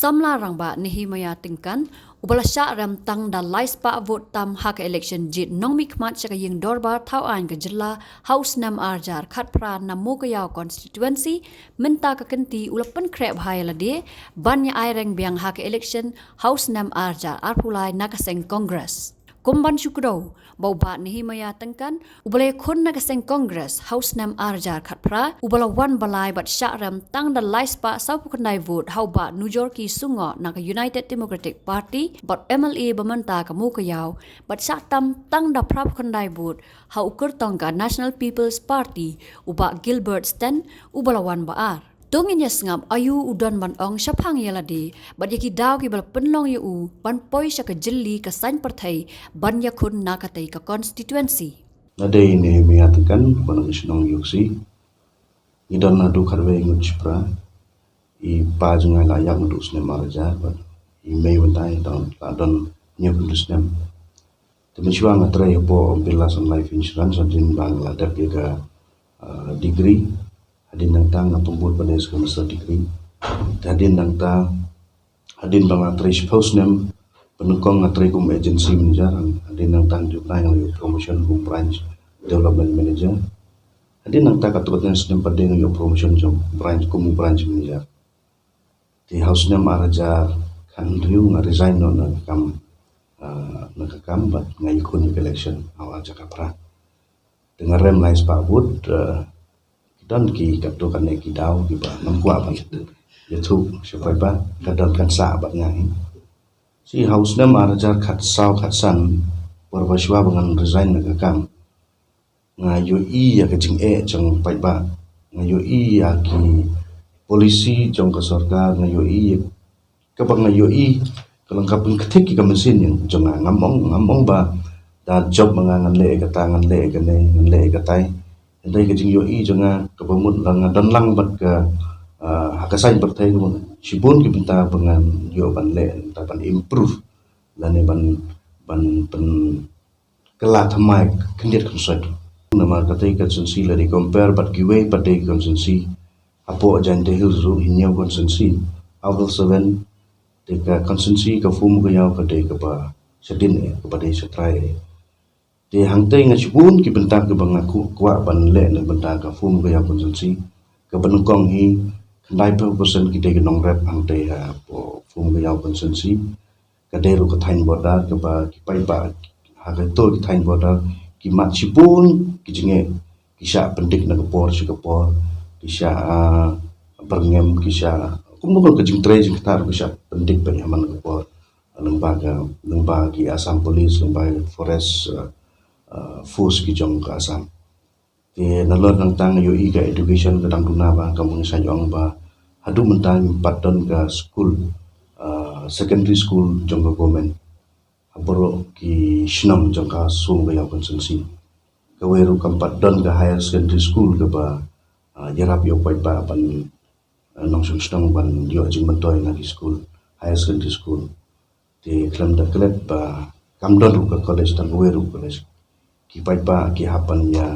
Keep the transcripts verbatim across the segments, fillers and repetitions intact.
Samla Rangbah Nehemiah Tyngkan, uba la shah rem tang da lai spah vote tam ha ka election jied nongmihkhmat sha ka ïing dorbar thaw aiñ ka jylla ha u snem ar hajar khatphra na Mowkaiaw constituency, mynta ka kynti u la pynkhreh bha ïa lade ban ïa aireng biang ha ka election ha u snem ar hajar arphew lai na ka seng Congress. Kum ban shu kdew ba u Bah Nehemiah Tyngkan, uba la ïakhun na ka seng Congress ha u snem ar hajar khatphra, uba la wan ba lai bad shah rem tang da lai spah sawphew khyndai vote ha u Bah Nujorki Sungoh na ka United Democratic Party bad M L A ba mynta ka Mowkaiaw, bad shah tam tang da phraphew khyndai vote ha u kyrtong ka National People's Party, u Bah Gilbert Sten, uba la wan ba ar. To ngin ïa sngap aïu u don ban ong shaphang ïa lade bad ïa ki daw kiba la pynlong ïa u ban poi sha ka jylli ka saiñ pyrthei ban ïakhun na katei ka constituency. Nga dei Nehemiah Tyngkan, ba na ka shnong Iooksi. Ngi don naduh khatwei ngut shipra. I pa jong nga la ïap naduh snem ar hajar bad i mei mynta i don, la don hynñiewphew snem. Te mynshuwa nga trei hapoh Birla Sun Life Insurance hadien ba nga la dep ïa ka, ah, degree. Hadien nangta nga pynbud pat ïa ka master degree. Te hadien nangta, hadien ba nga trei shiphew snem, pynnyngkong nga trei kum agency manager, hadien nangta nga ju bnai nga ïoh promotion kum branch development manager. Hadien nangta katto katne snem pat de nga ïoh promotion jong branch kum branch manager. Te ha u snem ar hajar khathynriew nga resign noh na ka kam, ah, na ka kam bad nga ïakhun ïa ka election ha u ar hajar khatphra. Te nga rem lai spah vote, ah, ki don ki katto katne ki daw kiba ngam kwah ban ïathuh sha paidbah, ka don kan sah bad nga hi. Shi ha u snem ar hajar khatsaw khatsan, por ba shuwa ba ngan resign na ka kam, nga ïohi ïa ka jingeh jong paidbah, nga ïohi ïa ki policy jong ka sorkar, nga ïohi ïa kaba nga ïohi ka long ka pynkthik ïa ka mynsiem jong nga. Ngam ong, ngam ong ba da jop ma nga ngan leh ïa kata, ngan leh ïa kane, ngan leh ïa katai. Hynrei ka jingïohi jong nga kaba mut la nga don lang bad ka, ah, ha ka saiñ pyrthei, shibun ki bynta ba ngan ïoh ban leh, bynta ban improve lane ban, ban pyn kylla thymmai khyndiat khynsoit. Namar katei ka constituency lada compare bad kiwei pat de constituency hapoh Jaintia Hills ruh, hynñiew constituency out of seven, te ka constituency ka Mowkaiaw ka dei kaba shadien eh, kaba dei shatrai eh. Te hangtei nga shibun ki bynta kiba nga ku-, kwah ban leh na ka bynta ka Mowkaiaw constituency, kaba nyngkong hi khyndaiphew percent ki dei ki nongrep hangtei hapoh Mowkaiaw constituency. Ka dei ruh ka thaiñ border kaba ki paidbah ha kato ki thaiñ border ki mad shibun ki jingeh, ki shah pyndik na ka por sha ka por, ki shah, ah, byrngem, ki shah kumno kumno ka jingtrei jingktah ruh ki shah pyndik beit ha man ka por. Lyngba ka, lyngba ki Assam Police, lyngba forest, ah, ah, force ki jong ka Assam. Te nalor nangta nga ïohi ka education ka dang duna bha, kumba ngi sa ong ba haduh mynta ngim pat don ka skul, ah, secondary school jong ka government ha baroh ki shnong jong ka Mowkaiaw constituency. Kawei ruh kam pat don ka higher secondary school kaba, ah, ïarap ïa u paidbah ban, ah, nongshong shnong ban ïoh jingmyntoi na ki skul, higher secondary school. Te khlem da klet ba kam don ruh ka college, tang kawei ruh college. Ki paidbah ki hap ban ïa,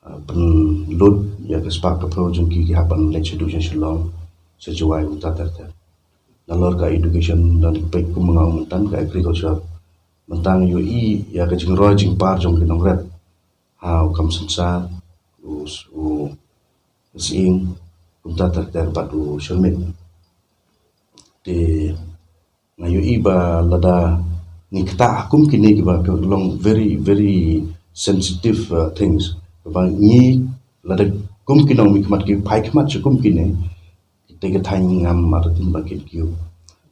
ah, pynlut ïa ka spah ka phew jong ki, ki hap ban leit shaduh sha Shillong, sha Jowai, kumta ter ter. Nalor ka education, da peit kum nga ong mynta ka agriculture, mynta nga ïohi ïa ka jingroi jingpar jong ki nongrep ha u kam synsar, u, u sying, kumta ter ter bad u shyrmit. Te nga ïohi ba lada ngi ktah kum kine kiba ka long very, very sensitive, uh, things, ba ngi lada kum ki nongmihkhmat ki phai khmat sha kum kine, te ka thaiñ ngam artatien ba kin kiew.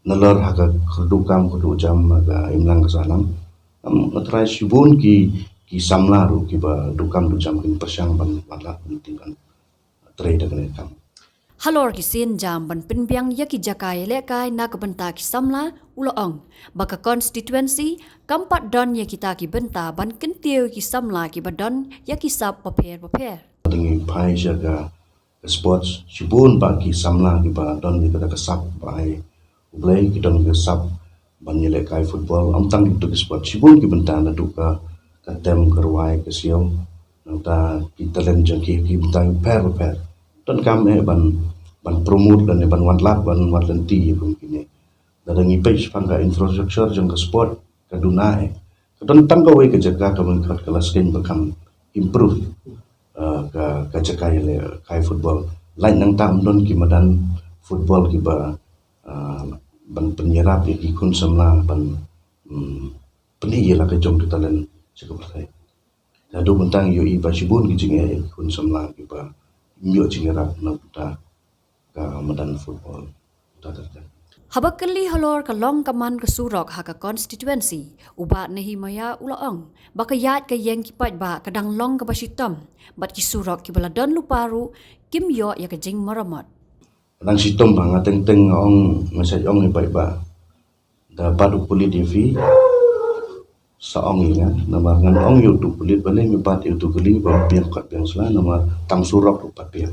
Nalor ha ka kyrduh kam kyrduh jam, ha ka imlang ka sahlang, ngam, nga tharai shibun ki, ki samla ruh kiba duh kam duh jam kin pyrshang ban, ban lad ban, ban trei da kane ka kam. Halor ki sienjam ban pynbiang ïa ki jaka ïalehkai na ka bynta ki samla, u la ong ba ka constituency kam pat don ïa kita ki bynta ban kyntiew ïa ki samla kiba don ïa ki sap bapher bapher. Ngi phai sha ka, ka sports, shibun bah ki samla kiba don ïa kata ka sap ba ai U Blei, ki don ka sap ban ïalehkai football, ym tang ïa ka sport, shibun ki bynta, naduh ka, ka tem, ka rwai, ka siaw, nangta ki talent jong ki, ki bynta bapher bapher. Donkam eh ban, ban promote lane ban wanlad, ban wanlynti ïa kum kine. Lada ngi peit shaphang ka infrastructure jong ka sport, ka duna eh. Ka don tang kawei ka jaka ka mengkot ka Laskeiñ ba kham improve, eh, ka, ka jaka ïaleh kai football. Lait nangta ym don ki madan football kiba, eh, ban pynïarap ïa ki khun samla ban, mm, pyni ïa la ka jong ki talent sha ka pyrthei. Naduh mynta ngi ïohi ba shibun ki jingeh ïa ki khun samla kiba ym ïoh jingïarap na bynta ka madan football. Haba kylli halor ka long ka man ka surok ha ka constituency, u Bah Nehemiah u la ong ba ka ïaid ka ïeng ki paidbah ka dang long kaba shitom, bad ki surok kiba la don lypa ruh kim ïoh ïa ka jingmaramot. Ka dang shitom ba nga teng teng nga ong, nga shait ong ïa paidbah, da bat u pulit ïa phi, sa ong ïa nga, namar ngan ong ïa utu u pulit, balei me bat ïa utu u kali ba biang kot biang sla, namar tang surok ruh pat biang.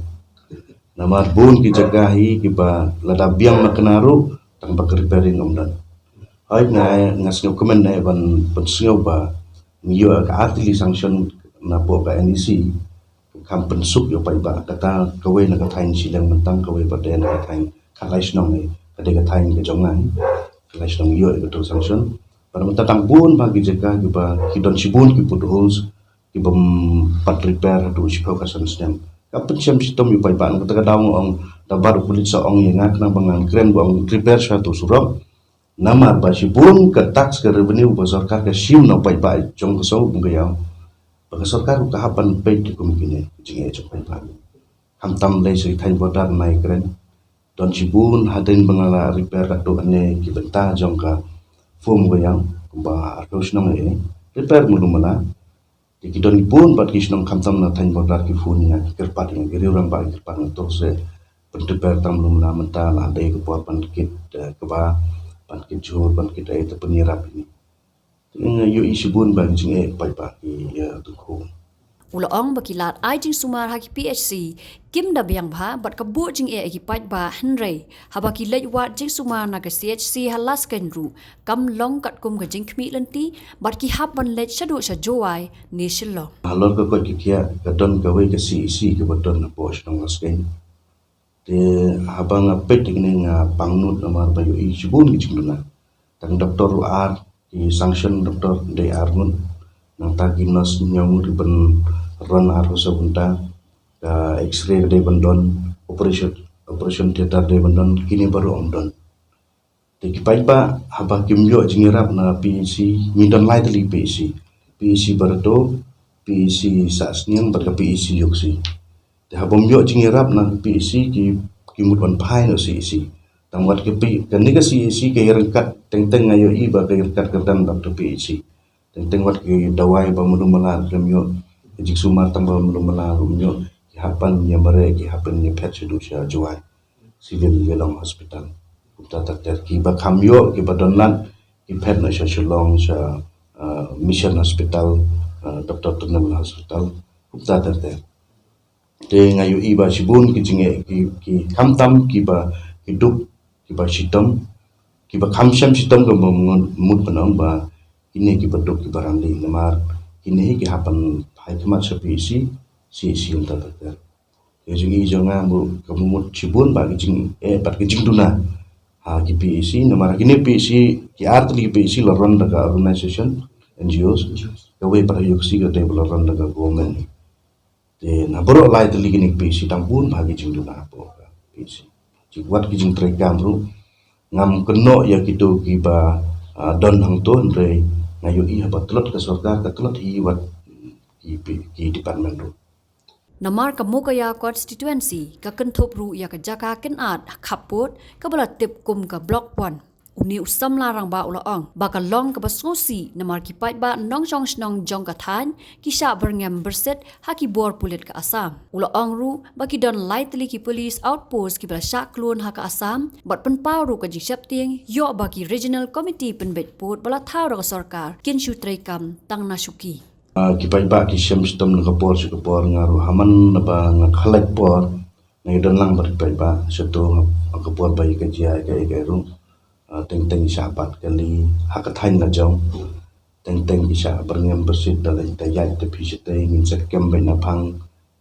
Namar bun ki jaka hi kiba lada biang na kane ruh tang ba ka repairing ym don. Hooid, nga, nga sngewkmen eh ban pynsngew ba ngi ïoh ka artylli sanction napoh ka NEC, kham pynsuk ïa u paidbah. Kata kawei na ka thaiñ shiliang, mynta kawei pat dei na ka thaiñ khatlai shnong eh, ka dei ka thaiñ ka jong nga, khatlai shnong ïoh ïa kato ka sanction. Bad mynta tang bun bha ki jaka kiba ki don shibun ki potholes kiba ym pat repair haduh shiphew khatsan snem. Ka pynshem shitom ïa u paidbah. Kata ka daw nga ong, da bat u pulit sa ong ïa nga khnang ba ngan kren ba ong repair sha utu u surok. Namar ba shibun ka tax, ka revenue ba sorkar ka shim na u paidbah jong ka shnong Umngaïaw, ba ka sorkar ruh ka hap ban peit ïa kum kine ki jingeh jong u paidbah. Khamtam lei sha ki thaiñ border na ïa kren. Don shibun hadien ba nga la repair katto katne ki bynta jong ka Umngaïaw, kumba arphew shnong eh, repair mulu mala. Te ki don bun pat ki shnong khamtam na thaiñ border ki phone ïa nga, ki kyrpad ïa nga, ki riew rangbah ki kyrpad ïa nga, to se pynrepair tang mulu mala, mynta la dei ka por ban kit, eh, kaba ban kit jhur, ban kit ei, te pynïarap ïa ngi. Te nga ïohi shibun ba ki jingeh paidbah ki, eh, dukhu. U la ong ba ki lad ai jingsumar ha ki PHC kim da biang bha bad ka buh jingeh ïa ki paidbah, hynrei haba ki leit wad jingsumar na ka CHC ha Laskeiñ ruh kam long katkum ka jingkhmih lynti, bad ki hap ban leit shaduh sha Jowai ne Shillong. Halor ka koit ka khiah, ka don kawei ka CHC kaba don hapoh shnong Laskeiñ. Te haba nga peit ïa kine nga pangnud namar ba ïohi shibun ki jingduna. Tang doktor ruh ar, ki sanction doktor dei ar ngut. Nangta ki nurse hynñiew ngut kiban run arphew saw kynta. Ka X-ray ka dei ban don, operation, operation theater dei ban don, kine baroh ym don. Te ki paidbah haba kim ïoh jingïarap na PHC, ngi don lai tylli PHC. PHC Barato, PHC Sahsniang bad ka PHC Iooksi. Te haba ym ïoh jingïarap na ka PHC, ki, ki mut ban phai na CHC. Tang wat ka P-, kane ka CHC ka ïaryngkat, teng teng nga ïohi ba ka ïaryngkat kyrdan bad ka PHC. Teng teng wat ki dawai ba mulu mala khlem ïoh, ka jingsumar tang ba mulu mala ruh ym ïoh, ki hap ban ïa mareh, ki hap ban ïa phet shaduh sha Jowai Civil Ialong Hospital. Kumta ter ter, kiba kham ïoh, kiba don lad, ki phet noh sha Shillong, sha, ah, Mission Hospital, ah, Doctor Tyndale Hospital. Kumta ter ter. Te nga ïohi ba shibun ki jingeh, ki, ki khamtam kiba, ki duk, kiba shitom, kiba kham shem shitom, kiba mut ban ong ba kine kiba duk kiba rangli, namar kine hi ki hap ban phai khmat sha PHC, CHC kumta ter ter. Te jingïohi jong nga, mut, ka mut shibun ba ki jingeh bad ki jingduna ha ki PHC, namar kine PHC, ki ar tylli ki PHC la run da ka organization, NGOs, kawei pat ha Iooksi ka dei ba la run da ka government. Te na baroh lai tylli kine ki PHC tang bun bha ki jingduna hapoh ka PHC. Wat ki jingtreikam ruh ngam kynnoh ïa kito kiba, ah, don hangto, hynrei nga ïohi haba tlot ka sorkar, ka tlot hi wat ki, ki department ruh. Namar ka Mowkaiaw constituency ka kynthup ruh ïa ka jaka kynad ha khappud kaba la tip kum ka Block One. Une u samla rangbah u la ong ba ka long kaba sngewsih namar ki paidbah nongshong shnong jong ka thaiñ ki shah byrngem byrsit ha ki bor pulit ka Assam. U la ong ruh ba ki don lai tylli ki police outpost kiba la shah khlun ha ka Assam, bad pynpaw ruh ka jingsheptieng ïoh ba ki regional committee pynbeit pud ba la thaw da ka sorkar kin shu treikam tang na shuki. Ah, ki paidbah ki shem shitom na ka por sha ka por, nga ruh ha man naba nga khlek por nga ïadon lang bad ki paidbah shato ha ka por ba ïa ka jia ïa ka ïa ka ruh. Ah, teng teng ki shah bat kali ha ka thaiñ la jong. Teng teng ki shah byrngem byrsit, da leit da ïaid da phi shatei, ngin sa kem beit na phang.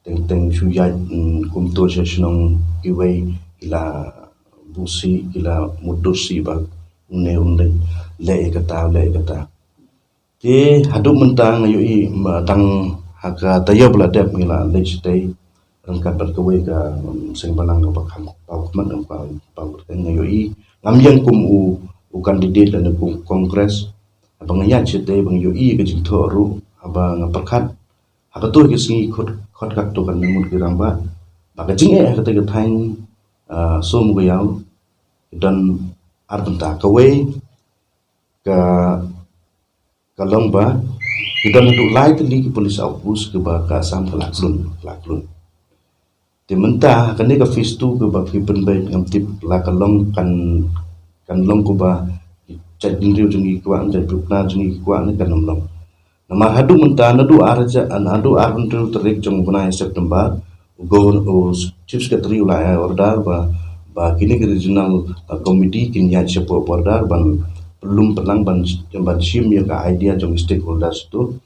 Teng teng shu ïaid, mm, kumto sha shnong kiwei, ki la buh sih, ki la mutdur sih ba Une un leh, leh ïa kata, leh ïa kata. Te haduh mynta nga ïohi, ma, tang ha ka taïew ba la dep ngi la leit shatei ryngkat bad kawei ka, um, seng balang kaba kham paw khmat, um, paw, paw kyrteng, nga ïohi ngam ïeng kum u, u candidate lane kum Congress. Haba nga ïaid shatei ba nga ïohi ka jingthoh ruh, haba nga pyrkhat ha kato ka sngi khot, khot katto katne ngut ki rangbah, ba ka jingeh ha katei ka thaiñ, ah, Sohmyndaw ki don ar bynta. Kawei ka, ka long ba ki don haduh lai tylli ki police outpost kiba ka Assam ka la khlun, ka la khlun. Te mynta kane ka phase two kaba ki pynbeit ngam tip la ka long kan, kan long kaba ki jaitbynriew jong ngi ki kwah, jaitbynriew jong ngi ki kwah ne kan ym long. Namar haduh mynta, naduh ar ja-, naduh arphew hynriew tarik jong u bnai September, u Governor, u Chief Secretary u la ai order ba, ba kine ki regional, uh, committee kin ïaid shapoh border ban pynlum pynlang ban, ban shim ïa ka idea jong stakeholders tu.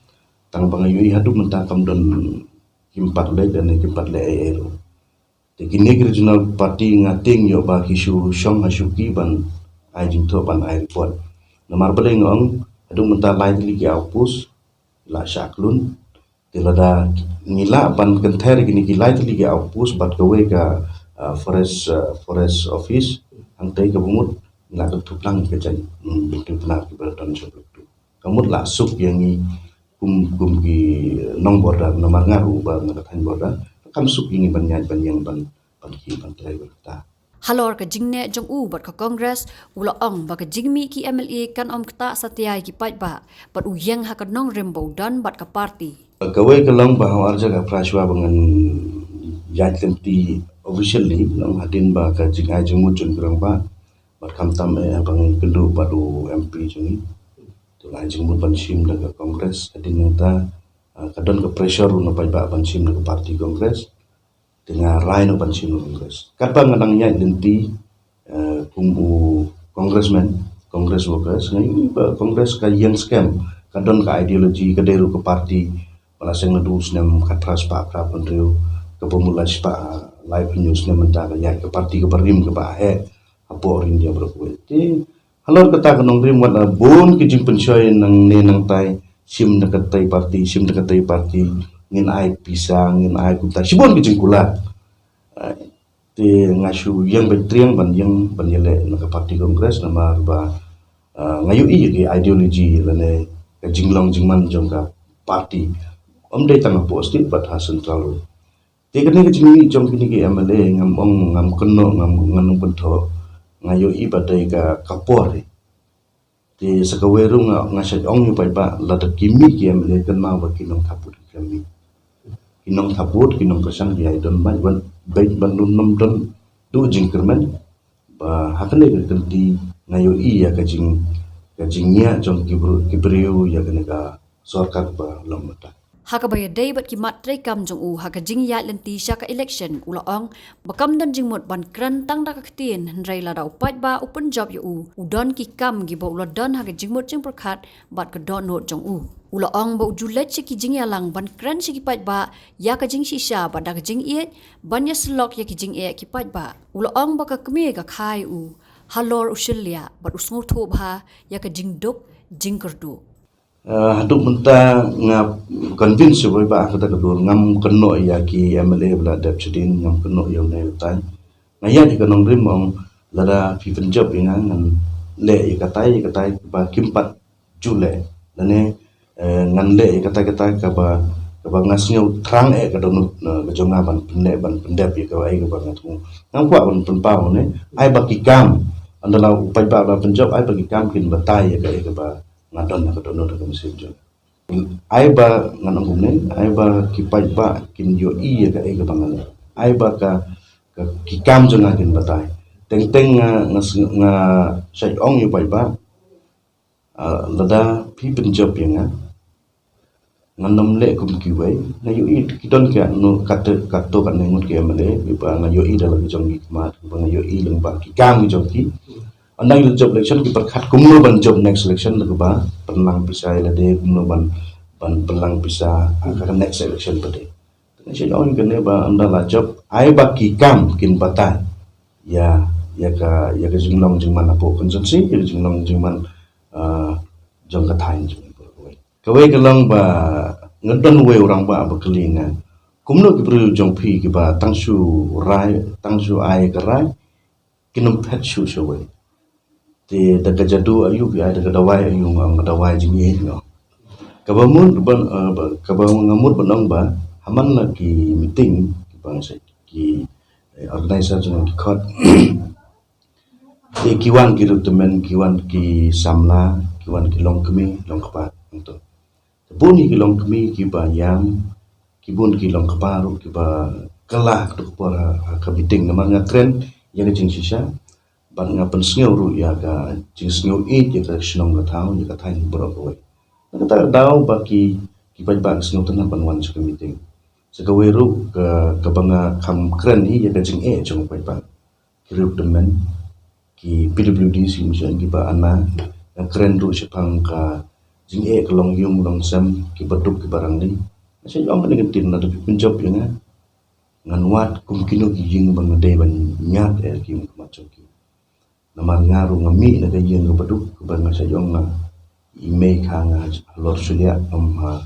Tang ba nga ïohi haduh mynta kam don, kim pat leh, lane kim pat leh ei ei ruh. Te kine ki regional party nga tieng ïoh ba ki shu shong ha shuki ban ai jingthoh, ban ai report. Namar balei nga ong, haduh mynta lai tylli ki outpost la shah khlun. Te lada ngi lah ban kynthei kine ki lai tylli ki outpost bad kawei ka, ah, forest, ah, forest office, hangtei kaba mut ngi lah kynthup lang ka jait, hmm, bynta kiba don sha Blok Two. Ka mut lah suk ïa ngi kum, kum ki nong border, namar nga ruh ba na ka thaiñ border, kam suk ïa ngi ban ïaid ban ïeng ban, ban ki ban trei ban kata. Halor ka jingneh jong u bad ka Congress, u la ong ba ka jingmih ki M L A kan ym ktah satia ïa ki paidbah, bad u ïeng ha ka nongrim ba u don bad ka party. Kawei ka long ba ha u arja ka prashwa ba ngan ïaid lynti officially, long hadien ba ka jingai jingmut jong ki rangbah, bad khamtam eh ba ngi kynduh bad u M P jong ngi. Te nga ai jingmut ban shim da ka Congress, hadien nangta, ah, ka don ka pressure ruh na paidbah ban shim da ka party Congress. Te nga rai noh ban shim da ka Congress. Katba nga dang ïaid lynti, eh, kum u congressman, Congress workers, nga ïohi ba Congress ka ïeng skhem, ka don ka ideology, ka dei ruh ka party ba la seng naduh u snem khatphra spah phra phew hynriew, kaba mut lai spah, ah, laiphew hynñiew snem mynta ka ïaid ka party kaba rim kaba heh hapoh India baroh kawei. Te halor kata ka nongrim wat la bun ki jingpynshoi nangne nangtai, shim da katei party, shim da katei party, ngin ai pisa, ngin ai kumta, shibun ki jingkular. Ai, te nga shu ïeng beit triang ban ïeng ban ïaleh na ka party Congress namar ba, ah, nga ïohi ïa ki ideology lane ka jinglong jingman jong ka party, ym dei tang hapoh state bad ha central ruh. Te kane ka jingmih jong kine ki M L A ngam ong, ngam kynnoh, ngam, ngam ong pynthok, nga ïohi ba dei ka, ka por eh. Te sa kawei ruh nga, nga shait ong ïa u paidbah, lada ki mih ki M L A kynmaw ba ki nongthap vote ki mih. Ki nongthap vote, ki nongkyrshan ki ai don beit ban, beit ban lum, ym don duh jingkyrmen. Ba ha kane ka kynti nga ïohi ïa ka jing, ka jingïa jong ki bru-, ki briew ïa kane ka sorkar ba long mynta. Ha kaba ïadei bad ki mat treikam jong u ha ka jingïaid lynti sha ka election, u la ong ba kam don jingmut ban kren tang da ka ktien, hynrei lada u paidbah u pynjop ïa u, u don ki kam kiba u la don ha ka jingmut jingpyrkhat bad ka dohnud jong u. U la ong ba u ju leit sha ki jingïalang ban kren sha ki paidbah ïa ka jingshisha bad da ka jingïeit ban ïasyllok ïa ki jingeh ki paidbah. U la ong ba ka kmie ka kha ïa u halor u shylliah bad u sngewthuh bha ïa ka jingduk jingkyrduh. Eh, haduh mynta nga convince ïa u paidbah ha kata ka dur, ngam kynnoh ïa ki M L A ba la dep shadien, ngam kynnoh ïa une ïa utai. Nga ïaid ïa ka nongrim, ong lada phi pynjop ïa nga ngan leh ïa katai ïa katai ba kim pat ju leh. Lane, eh, ngan leh ïa katai katai kaba, kaba nga sngew thrang eh ka dohnud, eh, ka jong nga ban pynleh ban pyndep ïa kaei kaba nga thmu. Ngam kwah ban pynpaw ne, ai ba ki kam, ynda la u paidbah la pynjop, ai ba ki kam kin batai ïa kaei kaba nga don ha ka dohnud ha ka mynsiem jong nga. Ai ba ngan ong kumne, ai ba ki paidbah kin ïohi ïa kaei kaba nga leh. Ai ba ka, ka, ki kam jong nga kin batai. Teng teng nga, nga, nga shait ong ïa u paidbah, ah, lada phi pynjop ïa nga, ngan ym leh kum kiwei. Nga ïohi ki don ki, no, katto katto katne ngut ki M L A kiba nga ïohi da la ki jong ki khmat, kiba nga ïohi lyngba ki kam ki jong ki. Ynda ngi la jop election ki pyrkhat kumno ban jop next election, la kaba pynlang pisa ïa lade, kumno ban, ban pynlang pisa ha ka next election pat de. Te nga shait ong kane ba ynda la jop, ai ba ki kam kin batai ïa ïa ka, ïa ka jinglong jingman hapoh constituency, ïa ka jinglong jingman, ah, jong ka thaiñ jong ngi baroh kawei. Kawei ka long ba nga don uwei u rangbah ba kylli nga, kumno ki briew jong phi kiba tang shu rai, tang shu ai ka rai, kin ym phet shuh shuh wei. Te da ka jadu aïu ki ai, da ka dawai aïu, nga ong ka dawai jingïeit, nga ong. Kaba mut ban, eh, ba, kaba nga mut ban ong ba ha man la ki meeting kiba nga sa, ki, eh, organizer jong ki khot. Te ki wan ki riewtymmen, ki wan ki samla, ki wan ki longkmie longkpa hangto. Te bun hi ki longkmie kiba ïam, ki bun ki longkpa ruh kiba kylla ha kato ka por ha, ha ka meeting. Namar nga kren ïa ka jingshisha bad nga pynsngew ruh ïa ka jingsngew ïeit ïa ka shnong ka thaw, ïa ka thaiñ baroh kawei. Na kata ka daw ba ki, ki paidbah ki sngewtynnat ban wan sha ka meeting. Sa kawei ruh ka, kaba nga kham kren hi ïa ka jingeh jong ki paidbah, ki riewtymmen, ki P W D, ki mission kiba ana, nga kren ruh shaphang ka jingeh ka longïung longsem, kiba duk kiba rangli. Nga sa ong ha kane ka ktien, lada phi pynjop ïa nga, ngan wad kum kino ki ïing ba nga dei ban ñiad ïa ki ïing khmat jong ki. Namar nga ruh nga mih na ka ïing kaba duk, kaba nga sa ong nga i mei kha nga halor shuliah, ym ha,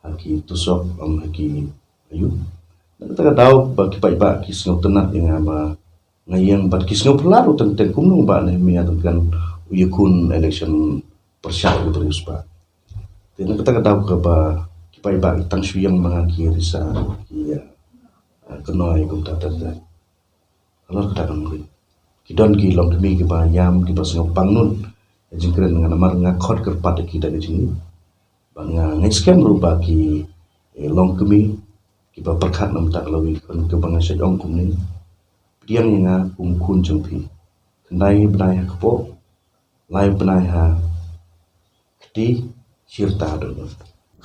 ha ki tusok, ym ha ki aïu. Na kata ka daw ba ki paidbah ki sngewtynnat ïa nga ba nga ïeng bad ki sngewphylla ruh teng teng kumno ba Nehemiah Dkhar u ïakhun election pyrshah ïa u Darius Bah. Te na kata ka daw kaba ki paidbah ki tang shu ïeng ma nga ki risa, ki, ah, kynnoh ïa kumta ter ter. Halor kata ka mut ki don ki longkmie kiba ïam, kiba sngewpang nud ïa ka jingkren nga, namar nga khot kyrpad ïa ki da ka jingïeit. Bad nga ngeit skhem ruh ba ki, eh, longkmie kiba pyrkhat na ka bynta ka lawei, kaba nga sa ong kumne: Pdiang ïa nga kum u khun jong phi. Khyndai bnai ha kpoh, lai bnai ha kti, shi rta ha dohnud.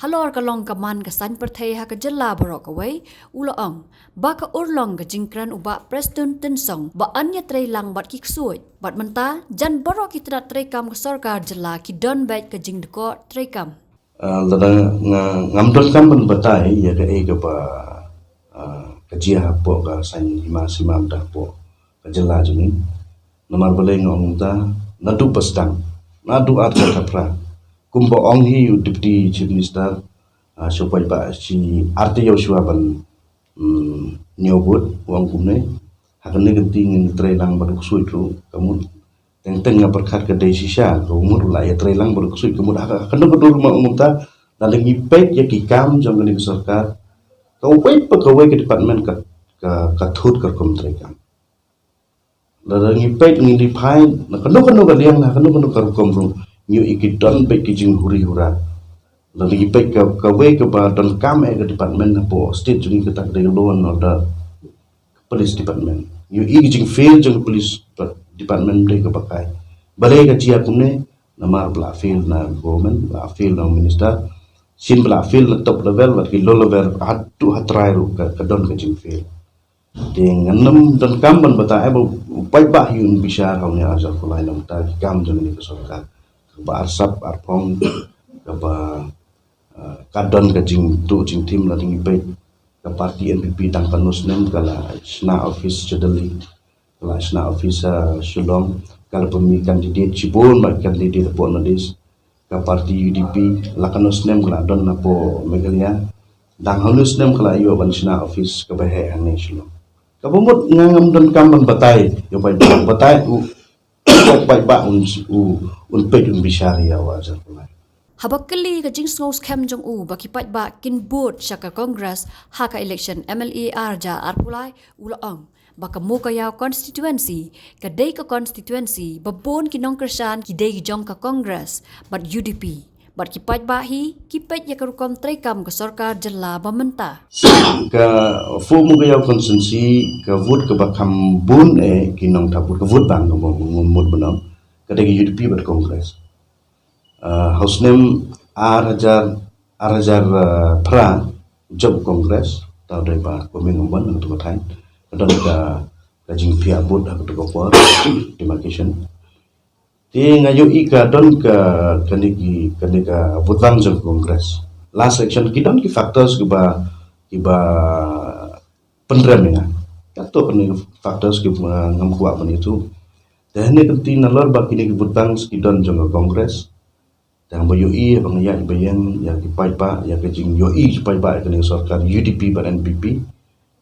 Halor ka long ka man ka saiñ pyrthei ha ka jylla baroh kawei, u la ong ba ka urlong ka jingkren u Bah Prestone Tynsong ba yn ïatreilang bad ki ksuid. Bad mynta jan baroh ki tnat treikam ka sorkar jylla ki don beit ka jingdkoh treikam. Ah, lada nga, ngam donkam ban batai ïa kaei kaba, ah, ka jia hapoh ka saiñ hima sima mynta hapoh ka jylla jong ngi. Namar balei nga ong kumta? Naduh ba sdang, naduh ar hajar arphew phra, kumba ong hi u Deputy Chief Minister, ah, shu paidbah shi arti ïa u shuwa ban, mm, ñiew vote, u ong kumne: Ha kane ka kti ngin ïatreilang bad u ksuid ruh, ka mut. Teng teng nga pyrkhat ka dei shisha, ka mut u la ïatreilang bad u ksuid, ka mut. Ha ka, ha kano ka dur ma ong kumta? Lada ngi peit ïa ki kam jong kane ka sorkar, kawei pa kawei ka department ka, ka, ka thut ka rukom treikam. Lada ngi peit, ngi leit phai na kano kano ka liang, na kano kano ka rukom ruh, ngi ïohi ki don beit ki jinghuri hura. Lada ngi peit ka, kawei kaba donkam eh ka department hapoh state jong ngi, kata ka dei ka law and order, ka police department. Ngi ïohi ki jingfail jong ka police department dei kaba kai. Balei ka jia kumne? Namar ba la fail na government, ba la fail na minister, shisien ba la fail na top level, bad ki low level haduh ha trai ruh ka, ka don ka jingfail. Te ngan ym donkam ban batai, eh, ba u paidbah hi un bishar ha une u ar hajar arphew lai na ka bynta ki kam jong kane ka sorkar. Kaba arsap arphong, kaba, ah, ka don ka jingtuh jingtim. Lada ngi peit, ka party N P P tang katno snem ka la shna office sha Delhi, ka la shna office sha Shillong, ka la pynmih candidate shibun bha candidate hapoh North East. Ka party U D P la katno snem ka la don hapoh Meghalaya, dang hano snem ka la ïoh ban shna office kaba heh hangne Shillong. Kaba mut nga ngam donkam ban batai ïa u paidbah, batai u, u paidbah un, u, un peit un bishar ïa u ar hajar arphew lai. Haba kylli ka jingsngew skhem jong u ba ki paidbah kin vote sha ka Congress ha ka election M L A ar hajar arphew lai, u la ong ba ka Mowkaiaw constituency ka dei ka constituency ba bun ki nongkyrshan ki dei ki jong ka Congress bad U D P. Bad ki paidbah hi ki peit ïa ka rukom treikam ka sorkar jylla ba mynta. Ka four Mowkaiaw constituency, ka vote kaba kham bun eh ki nongthaw vote, ka vote bank kaba mut ban ong, ka dei ka U D P bad Congress. Ah, ha u snem ar hajar, ar hajar, ah, phra, jop Congress, tang dei ba Kwame Ingham Won na kato ka thaiñ, ka don ka, ka jingphiah vote ha kato ka por, demarcation. Te nga ïohi ka don ka, kane ki, kane ka vote bank jong Congress. Last election ki don ki factors kiba, kiba pynrem ïa nga. Kato kane factors ki, uh, ngam kwah ban ïathuh. Te hynne ka kynti nalor ba kine ki vote banks ki don jong ka Congress. Tang ba ïohi ba nga ïaid ba ïeng ïa ki paidbah, ïa ka jingïohi ki paidbah ïa kane ka sorkar U D P bad N P P.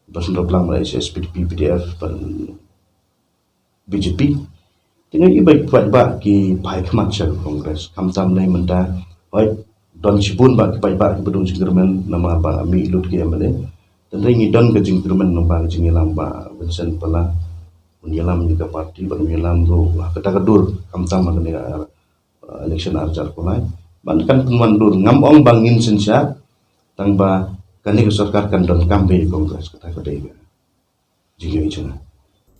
Ba sngewthuh lang ba H S P D P, P D F bad B J P. Te nga ïohi ba ki paidbah ki phai khmat sha ka Congress. Khamtam lei mynta, hoi, don shibun ba ki paidbah kiba don jingkyrmen namar ba mih lut ki M L A. Tang ngi don ka jingkyrmen namar ka jingïalam ba Vincent Pala. Un ïalam ïa ka party, ba un ïalam ruh ha kata ka dur, khamtam ha kane ka, uh, election ar hajar arphew lai. Ban kan pynwan dur, ngam ong ba ngin synshar, tang ba kane ka sorkar kan donkam beit ïa ka Congress, kata ka dei ka jingïohi jong nga.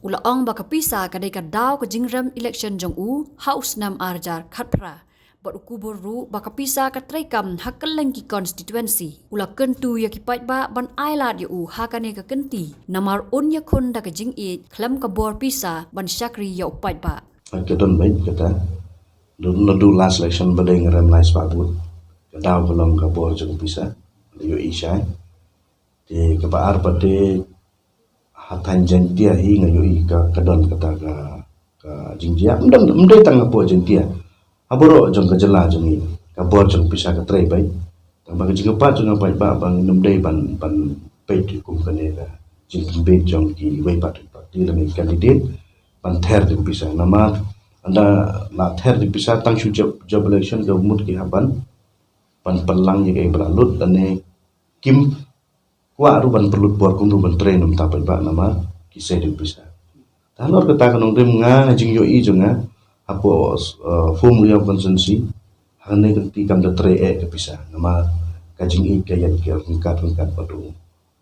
U la ong ba ka pisa ka dei ka daw ka jingrem election jong u ha u snem ar hajar khatphra. Bad u kubur ruh ba ka pisa ka treikam ha kylleng ki constituency. U la kyntu ïa ki paidbah ban ailad ïa u ha kane ka kynti. Namar un ïakhun da ka jingïeit khlem ka bor pisa ban shakri ïa u paidbah. Ka don beit kata. Naduh last election balei nga rem lai spah vote. Ka daw ka long ka bor jong pisa. Ïohi shai. Te kaba ar pat te ha thaiñ Jaiñtia hi nga ïohi ka, ka don kata ka, ka jingjia. Ym don, ym dei tang hapoh Jaiñtia. Ha baroh jong ka jylla jong ngi ka bor jong pisa ka trei beit. Tang ba ka jingkyrpad jong nga paidbah ba ngin ym dei ban, ban peit kum kane ka jingpynbeit jong kiwei pat ki party lane ki candidate ban ther da pisa. Namar ynda la ther da pisa tang shu jop, jop election ka mut ki hap ban, ban pynlang ïa kaei ba la lut lane kim kwah ruh ban pynlut bor kumno ban trei na bynta paidbah namar ki sei da pisa. Te halor kata ka nongrim nga, ha jingïohi jong nga hapoh, uh, Umngaïaw constituency, ha kane ka kynti kam da trei eh ka pisa namar ka jingïeit ka ïaid ka ryngkat ryngkat bad u,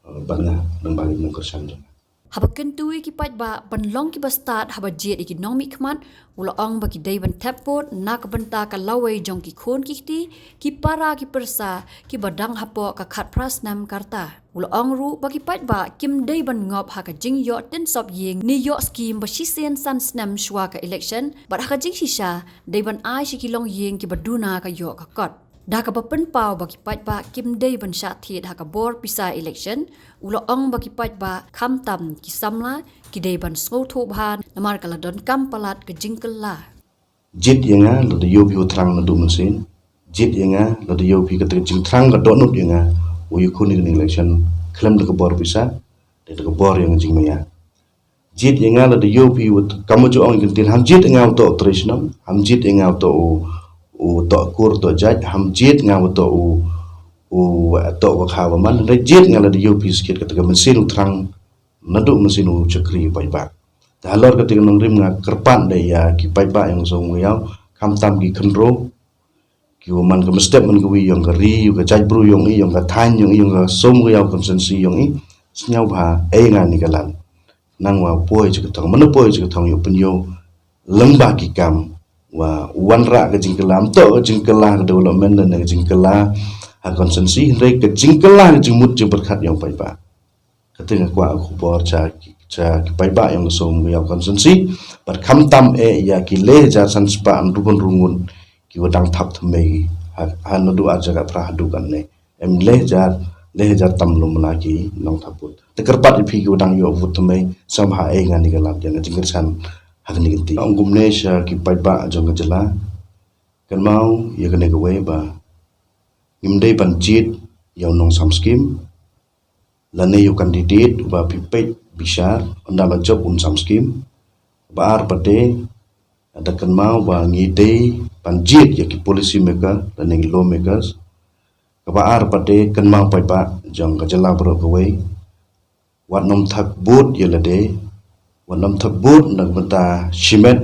uh, bad nga, nang ba ngi nongkyrshan jong nga. Haba kyntu ïa ki paidbah ban long kiba stad haba jied ïa ki nongmihkhmat, u la ong ba ki dei ban thep vote na ka bynta ka lawei jong ki khun ki kti, ki para ki pyrsa, kiba dang hapoh ka khatphra snem ka rta. U la ong ruh ba ki paidbah kim dei ban ngop ha ka jingïoh tynsop ïing ne ïoh skim ba shisien san snem shuwa ka election, bad ha ka jingshisha dei ban ai sha ki longïing kiba duna ka ïoh ka kot. Da kaba pynpaw ba ki paidbah kim dei ban shah thied ha ka bor pisa election, u la ong ba ki paidbah khamtam ki samla ki dei ban sngewthuh bha namar ka la donkam palat ka jingkylla. Jied ïa nga lada ïoh phi u thrang naduh mynsiem. Jied ïa nga lada ïoh phi kata ka jingthrang ka dohnud ïa nga. U ïakhun ïa kane ka election khlem da ka bor pisa, da ka bor ïa nga jingmaïa. Jied ïa nga lada ïoh phi u, kam ju ong ïa ka ktien, ham jied ïa nga u toh u trei shnong, ham jied ïa nga u toh u, u toh kur, u toh jait, ham jied ïa nga u toh u, u toh u kha ba man, hynrei jied ïa nga lada ïoh phi skit kata ka mynsiem u thrang naduh mynsiem u shakri u paidbah. Te halor kata ka nongrim nga kyrpad da ïa ki paidbah ïong ka Umngaïaw, khamtam ki khynroo, ki wa man ka mynstep man ka wi ïong ka ri, ïong ka jaitbru ïong i, ïong ka thaiñ ïong i, ïong ka Umngaïaw constituency ïong i, sngewbha ai nga ni ka lad. Nang wa poi cha ka thong, mano poi cha ka thong ïoh pynïoh lyngba ki kam. Wa wanrah ka jingkylla, ym toh ka jingkylla ka development ne ka jingkylla ha constituency, hynrei ka jingkylla ka jingmut jingpyrkhat ïong paidbah. Kata nga kwah khubor cha ki, cha ki paidbah ïong ka Umngaïaw constituency, bad khamtam eh ïa ki le hajar san spah hynriewphew hynriew ngut ki wa dang thap thymmai ha, ha naduh ar hajar khatphra haduh katne. Em le hajar, le hajar tam lum na ki nongthap vote. Te kyrpad ïa phi ki wa dang ïoh vote thymmai, sngewbha ai nga ni ka lad ïa nga jingkyrshan ha kane ka kynti. Ong kumne sha ki paidbah jong ka jylla. Kynmaw ïa kane kawei ba ngim dei ban jied ïa u nongsam skim lane ïa u candidate uba phi peit bishar ynda la jop un sam skim. Ba ar pat te, da kynmaw ba ngi dei ban jied ïa ki policy maker lane ki law makers. Kaba ar pat te kynmaw paidbah jong ka jylla baroh kawei. Wat nym thap vote ïa lade, wat nym thap vote na ka bynta shimet,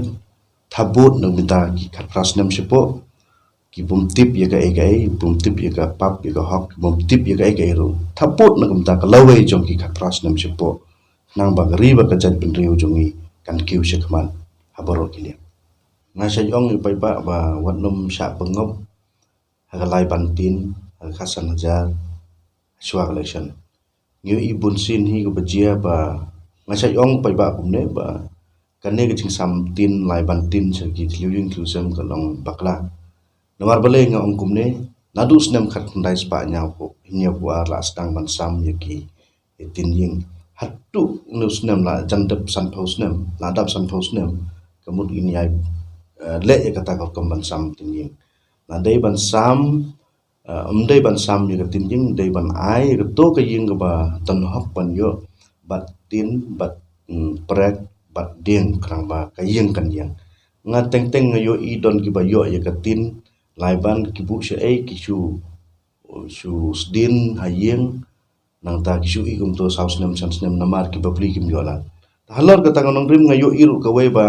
thap vote na ka bynta ki khatphra snem shapoh. Ki bym tip ïa kaei kaei, bym tip ïa ka pap ïa ka hok, bym tip ïa kaei kaei ruh. Thap vote na ka bynta ka lawei jong ki khatphra snem shapoh. Khnang ba ka ri bad ka jaitbynriew jong ngi kan kiew shakhmat ha baroh ki liang. Nga shait ong ïa u paidbah ba wat nym shah pynngop ha ka lai ban tin, ha ka khatsan hajar, shuwa ka election. Ngi ïohi bunsien hi kaba jia ba nga shait ong paidbah kumne ba kane ka jingsam tin lai ban tin sha ki thliew ïing thliew sem ka long bakla. Namar balei nga ong kumne, naduh snem khatkhyndai spah hynñiewphew, hynñiewphew ar la sdang ban sam ïa ki, ïa ki tin ïing. haduh ynnu snem la jan dep sanphew snem, la dap sanphew snem, ka mut ngin ïai, eh, leh ïa kata ka rukom ban sam tynjing. La dei ban sam, eh, ym dei ban sam ïa ka tynjing, dei ban ai ïa kato ka ïing kaba don hok ban ïoh bad tin, bad, mm, prek, bad dieng, khnang ba ka ïing kan ïeng. Nga teng teng nga ïohi don kiba ïoh ïa ka tin, lai ban ki buh shaei ki shu, shu sdien ha ïing, nangta ki shu i kumto saw snem san snem namar ki bapli kim ïoh lad. Halor kata ka nongrim nga ïohi ruh kawei ba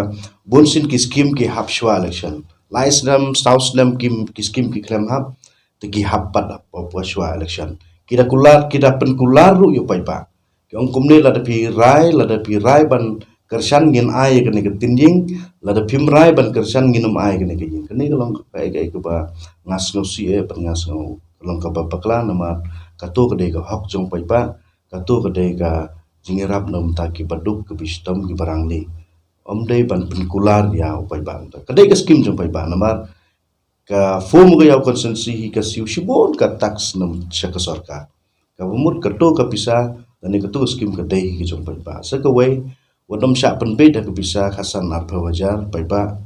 bun sien ki skim ki hap shwa election. Lai snem saw snem ki, ki skim ki khlem hap, te ki hap pat hap, hap shwa election. Ki da kular, ki da pynkular ruh ïa u paidbah. Ki ong kumne, lada phi rai, lada phi rai ban kyrshan ngin ai ïa kane ka tynjing, lada phim rai ban kyrshan ngin ym ai ïa kane ka ïing. Kane ka long kaei kaei kaba nga sngewsih eh, bad nga sngew ka long kaba bakla namar kato ka dei ka hok jong u paidbah, kato ka dei ka jingïarap na bynta kiba duk, kiba shitom, kiba rangli. Ym dei ban pynkular ïa u paidbah. Ka dei ka skim jong u paidbah namar ka form ka ïa u constituency hi ka siew shibun ka tax na sha ka sorkar. Kaba mut kato ka pisa lane kato ka skim ka dei hi ka jong u paidbah. Sa kawei, wat nym shah pynbeit ha ka pisa khatsan arphew hajar paidbah.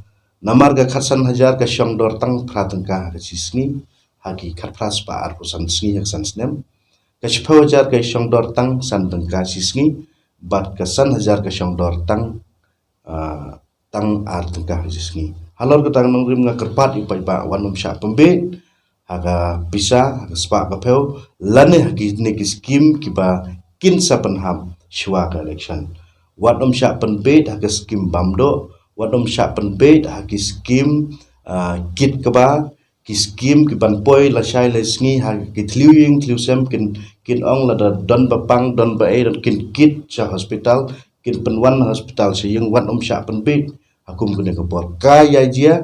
Namar ka khatsan hajar ka shong dor tang phra tyngka ha ka shi sngi, ha ki khatphra spah arphew san sngi ha ka san snem. Ka shiphew hajar ka shong dor tang san tyngka shi sngi, bad ka san hajar ka shong dor tang, ah, tang ar tyngka ha shi sngi. Halor kata ka nongrim nga kyrpad ïa u paidbah wat nym shah pynbeit ha ka pisa, ha ka spah ka phew, lane ha kine ki skim kiba kin sa pynhap shwa ka election. Wat nym shah pynbeit ha ka skim bam doh, wat nym shah pynbeit ha ki skim, ah, kit kaba, ki skim kiban poi lashai lasngi ha ki thliew ïing thliew sem, kin, kin ong lada don ba pang, don ba ei, don kin kit sha hospital, kin pynwan hospital sha ïing. Wat nym shah pynbeit ha kum kane ka por. Ka ïa jia,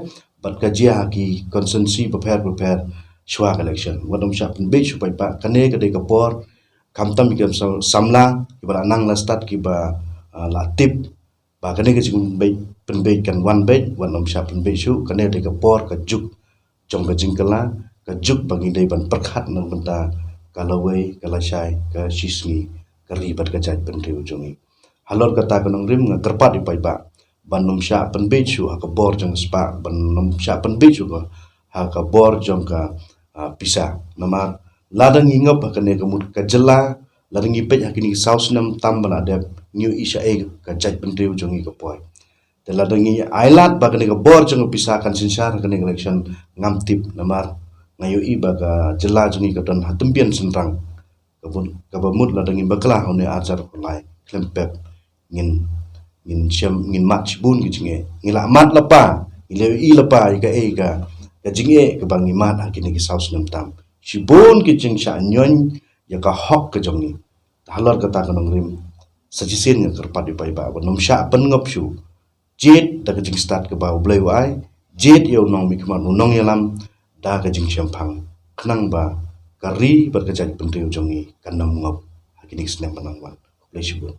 bad ka jia ha ki constituency bapher bapher shwa ka election. Wat nym shah pynbeit sha u paidbah, kane ka dei ka por, khamtam ïa ki sam-, samla kiba la nang la stad kiba, ah, la tip ba kane ka jingpynbeit, pynbeit kan wan beit, wat nym shah pynbeit shuh, kane dei ka por, ka juk jong ka jingkylla, ka juk ba ngi dei ban pyrkhat na bynta ka lawei, ka lashai, ka shisngi, ka ri bad ka jaitbynriew jong ngi. Halor kata ka nongrim nga kyrpad ïa u paidbah ban nym shah pynbeit shuh ha ka bor jong ka spah, ban nym shah pynbeit shuh ka, ha ka bor jong ka, ah, pisa. Namar lada ngi ngop ha kane ka mut ka jylla, lada ngi peit ha kine ki saw snem tam ba la dep, ngi ïohi shaei ka jaitbynriew jong ngi ka poi. Te lada ngi ai lad ba kane ka bor jong ka pisa kan synshar ha kane ka election, ngam tip, namar nga ïohi ba ka jylla jong ngi ka don ha tymbian shynrang. Kaba, kaba mut lada ngi bakla ha une arhajar arphew lai khlem pep, ngin, ngin shem, ngin mad shibun ki jingeh. Ngi la mad lypa, ngi la ïohi lypa ïa kaei ka, ka jingeh kaba ngi mad ha kine ki saw snem tam. Shibun ki jingshah ñion ïa ka hok ka jong ngi. Halor kata ka nongrim, sa shisien nga kyrpad ïa u paidbah ba nym shah pynngop shuh. Jied da ka jingstad kaba U Blei u ai, jied ïa u nongmihkhmat u nongïalam da ka jingshemphang, khnang ba ka ri bad ka jaitbynriew jong ngi kan ym ngop ha kine ki snem ban nang wan. Khublei shibun.